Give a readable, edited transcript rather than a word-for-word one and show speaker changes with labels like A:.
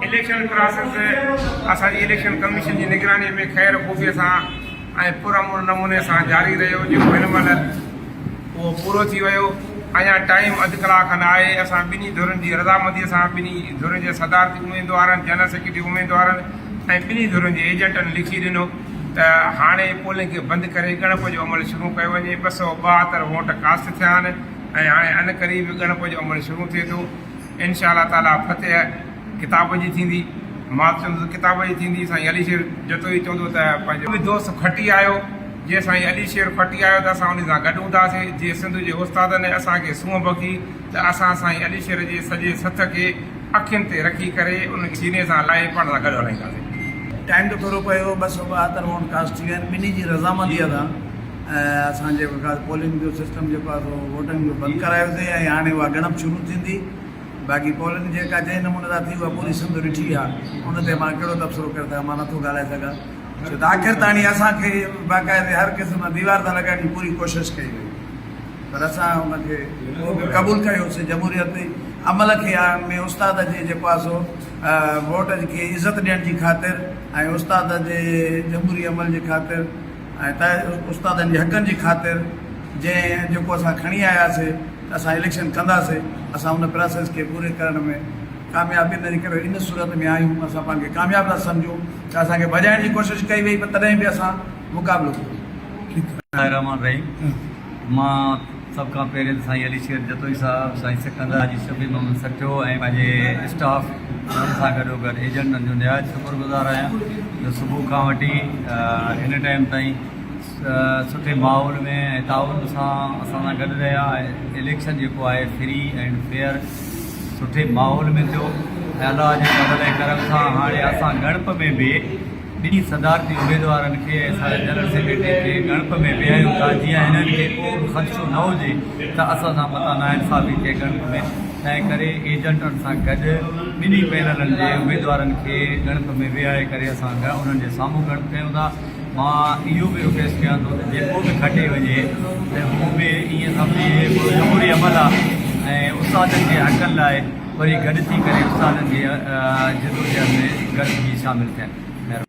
A: Election process اسان جي election commission جي نگراني ۾ خير خوبي سان ۽ پرامن نموني سان جاري رهيو جيڪو هن مهل اهو پورو ٿي ويو اڃا ٽائيم اڌ ڪلاڪ کن آهي اسان ٻنهي ڌرين جي رضامندي سان ٻنهي ڌرين جي صدارتي اميدوارن جنرل سيڪريٽري اميدوارن ۽ ٻنهي ڌرين جي ايجنٽن لکي ڏنو ته هاڻي پولنگ کي بند ڪري ڳڻپ جو عمل شروع ڪيو وڃي 272 ووٽ ڪاسٽ ٿيا آهن ۽ هاڻي عنقريب ڳڻپ جو عمل شروع ٿئي ٿو انشاء الله تعالي فتح ڪتاب جي ٿيندي. مان به چوندس ڪتاب جي ٿيندي. سائين علي شير جتوئي چوندو ته پنهنجو به دوست کٽي آيو. جي سائين علي شير کٽي آيو ته اسان انهي سان گڏ هونداسين. جي سنڌ جي استادن اسان کي سونهن بخشي ته اسان سائين علي شير جي سڄي سٿ کي اکين تي رکي ڪري ان کي سيني سان لائي پاڻ سان گڏ هلائينداسين.
B: ٽائيم ته ٿورو پيو هو، 272 ووٽ ڪاسٽ ٿي ويا آهن، ٻنهي جي رضامنديء سان اسان جيڪو پولنگ جو سسٽم جيڪو آهي سو ووٽنگ جو بند ڪرايوسين ۽ هاڻي اها ڳڻپ شروع ٿيندي. باقي پولنگ جيڪا جنهن نموني سان ٿي اها پوري سنڌ ڏٺي آهي، ان تي مان ڪهڙو تبصرو ڪري سگهان، مان نٿو ڳالهائي سگهان، ڇو ته آخر تاڻي اسان کي باقاعدي هر قسم سان ديوار تان لڳائڻ جي پوري ڪوشش ڪئي وئي پر اسان ان کي اهو به قبول ڪيوسين. جمهوريت عمل کي ۾ استاد جي جيڪو آهي سو ووٽ کي عزت ڏيڻ جي خاطر ۽ استاد جي جمهوري عمل جي خاطر ۽ استادن جي حقن جي خاطر جنهن جيڪو اسان کڻي آياسي ته اسان اليڪشن ڪنداسي اسان ان پراسيس کي پوري ڪرڻ ۾ ڪامياب ان جي ڪري ان صورت ۾ آهيون اسان پاڻ کي ڪامياب ٿا سمجهون ته اسان کي ڀڄائڻ جي ڪوشش ڪئي وئي پر تڏهن به اسان مقابلو ڪيو.
C: بسم الله الرحمٰن الرحيم مان سڀ کان پهرين ته سائين علي شير جتوئي صاحب، سائين سڪندر، حاجي شفيع محمد سٺيو ۽ پنهنجي اسٽاف انهن سان گڏو گڏ ايجنٽن جو نهايت شڪر گذار آهيان جو صبح کان وٺي هن ٽائيم تائين سٺي ماحول ۾ ۽ تعاون سان اسان سان گڏ رهيا ۽ اليڪشن جيڪو آهي فري اينڊ فيئر سٺي ماحول ۾ ٿيو ۽ الله جي فضل ۽ ڪرم سان هاڻي اسان ڳڻپ ۾ به ٻنهي صدارتي اميدوارن کي ۽ اسان جي جنرل سيڪريٽري کي ڳڻپ ۾ ويهاريون ٿا جيئن هنن کي ڪو به خدشو نه هجي ته اسان سان متان ناانصافي ٿئي ڳڻپ ۾ تنهن ڪري ايجنٽن سان گڏ ٻنهي پينلن جي اميدوارن کي ڳڻپ ۾ ويهاري ڪري اسان انهن جي سامهون ڳڻپ ڪيون ٿا مان اهو به رڪويسٽ ڪيان ٿو ته جيڪو به کٽي وڃي ته هو به ائين سمجهي هڪڙو جمهوري عمل آهي ۽ استادن جي حقن لاء وري گڏ ٿي ڪري استادن جي جدوجهد ۾ گڏ ٿي شامل ٿين.